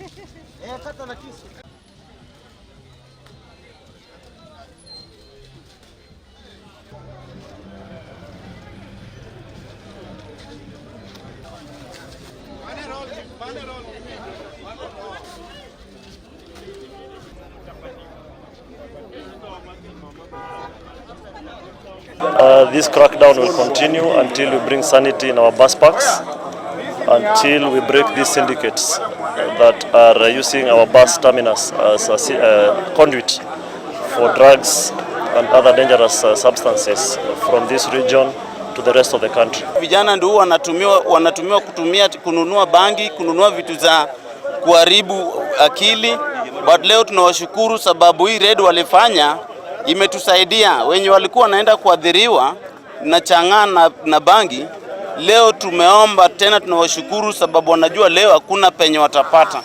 Eh, kata na kisu. This crackdown will continue until we bring sanity in our bus parks, until we break these syndicates that are using our bus terminus as a conduit for drugs and other dangerous substances from this region to the rest of the country. Vijana ndio wanatumiwa kutumia kununua bangi, kununua vitu za kuharibu akili. But leo tunawashukuru sababu hii raid walifanya imetusaidia. Wenye walikuwa wanaenda kuadhiriwa na chang'aa na bangi, leo tumeomba tena, tunawashukuru sababu wanajua leo hakuna penye watapata.